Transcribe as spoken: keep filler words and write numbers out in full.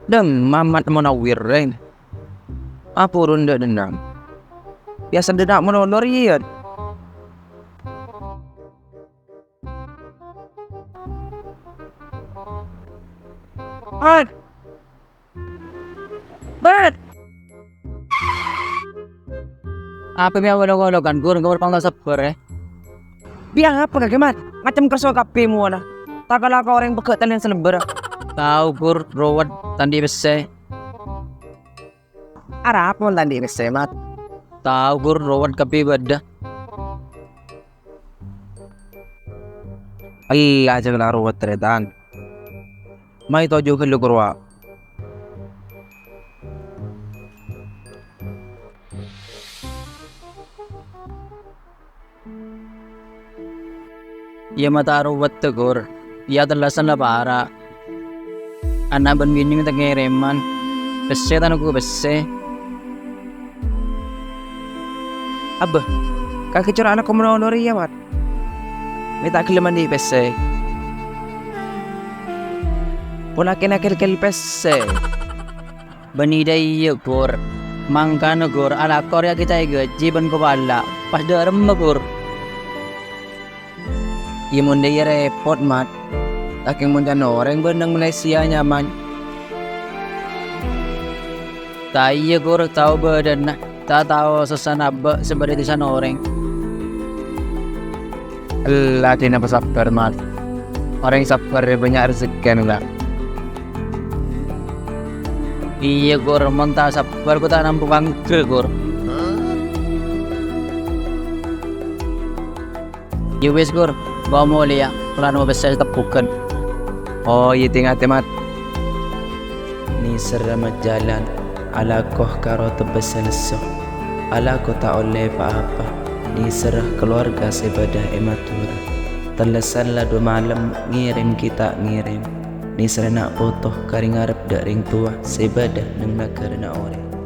Dhâng Mamat Munawir, rèng. Aporun dâ' dhennang. Biasa dâ' na' monolor, iyâ. Mat! Mat! Apa mè' olok-olokan, Gur? Engko' pang ta' sabbhâr, è. Bi' apa kakè, Mat? Macem kerso kabbhi mowana. Ta' kala ka orèng pegghâ' tellèn salembâr. Tao, Gur, rowet, ta' andi' pèssè. Arapa mon ta' andi' pèssè, Mat? Tao, Gur, rowet kabbhi bâdâ. Ella, jhâ' la rowet, tarètan. Mayu toju' ghâllu ka rowa. Iyâ, ma' ta' rowet, Gur. Iyâ, tellasan la para'. Ana' bân binè mènta ngèrèman. Pèssè ta' nonggu pèssè. Abbâ, kakè cora' alako monolor, iyâ, Mat. Mè' ta' ghellem andi' pèssè. Polana kèng-kèng pèssè. Bânnè dâ' iyâ, Gur. Mangkana, Gur, alako rèya ghi' ta' èghâji bân kopala. Pas dâ' remma, Gur. Iyâ, mon dâ' iyâ rèpot, Mat. Lakèng mon can orèng bân neng Malaysia nyaman. Ta' iyâ, Gur, tao bâdâna. Ta' tao sossana abbâ' sè bâdâ è dhisana orèng. Ella, dhina pasabbhâr, Mat. Orèng sabbhâr rè bânnya' rejekkèna, la. Iyâ, Gur, mon ta' sabbhâr, ghu ta' nampo pangghâl, Gur. Yâ wis, Gur, engko' molèya, polana pèssè sè tebbhughân. Oh, iyâ, tè-ngatè, Mat. Nèserra majâlân, alako karo tebbhâ sè lesso. Alako ta' ollè pa-apa, nèserra kalowarga sè bâdâ è Madhurâ. Tellasan la du malem ngèrèm ghi' ta' ngèrèm. Nèserra na' poto karè ngarep dâ' rèng towa sè bâdâ neng naghârâna orèng.